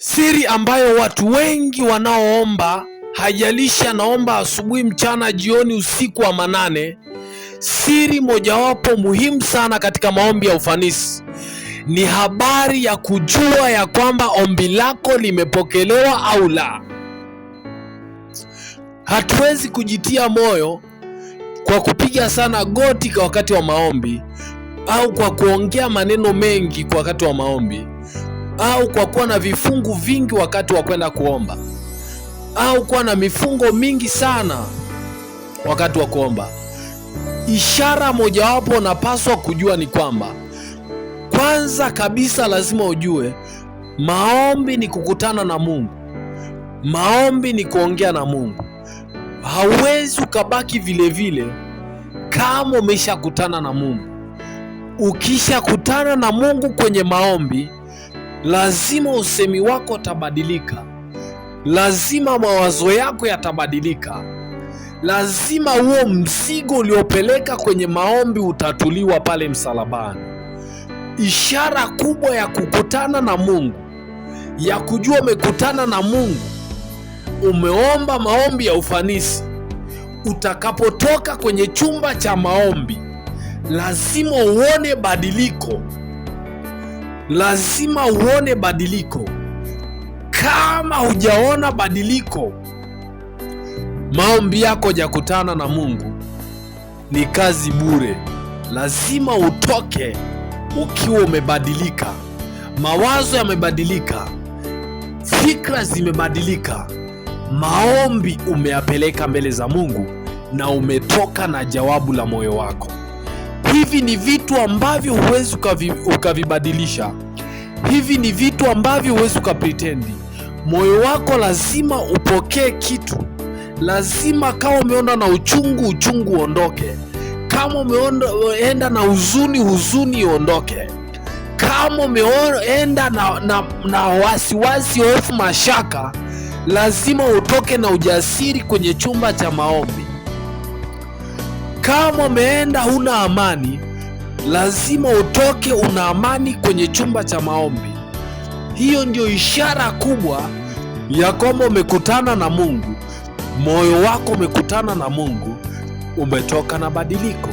Siri ambayo watu wengi wanaoomba, haijalishi anaomba asubuhi, mchana, jioni, usiku wa manane, siri mojawapo muhimu sana katika maombi ya ufanisi ni habari ya kujua ya kwamba ombi lako limepokelewa au la. Hatuwezi kujitia moyo kwa kupiga sana goti kwa wakati wa maombi au kwa kuongea maneno mengi kwa wakati wa maombi au kwa kuwa na vifungu vingi wakati wa kwenda kuomba au kuwa na mifungo mingi sana wakati wa kuomba. Ishara mojawapo unapaswa kujua ni kwamba kwanza kabisa lazima ujue maombi ni kukutana na Mungu. Maombi ni kuongea na Mungu. Hauwezi ukabaki vile vile kama umeshakutana na Mungu. Ukishakutana na Mungu kwenye maombi, lazima usemi wako utabadilika, lazima mawazo yako yatabadilika, lazima huo mzigo uliopeleka kwenye maombi utatuliwa pale msalabani. Ishara kubwa ya kukutana na Mungu, ya kujua umekutana na Mungu, umeomba maombi ya ufanisi, utakapotoka kwenye chumba cha maombi lazima uone badiliko, lazima uone badiliko. Kama hujaona badiliko, maombi yako hajakutana na Mungu, ni kazi bure. Lazima utoke ukiwa umebadilika, mawazo yamebadilika, fikra zimebadilika, maombi umeyapeleka mbele za Mungu na umetoka na jawabu la moyo wako. Hivi ni vitu ambavyo huwezi ukavibadilisha. Hivi ni vitu ambavyo huwezi ukapretendi. Moyo wako lazima upokee kitu. Lazima kama umeona na uchungu, uchungu uondoke. Kama umeenda na huzuni, huzuni iondoke. Kama umeenda na wasiwasi, hofu, mashaka, lazima utoke na ujasiri kwenye chumba cha maombi. Kama umeenda huna amani, lazima utoke una amani kwenye chumba cha maombi. Hiyo ndio ishara kubwa ya kwamba umekutana na Mungu, moyo wako umekutana na Mungu, umetoka na badiliko.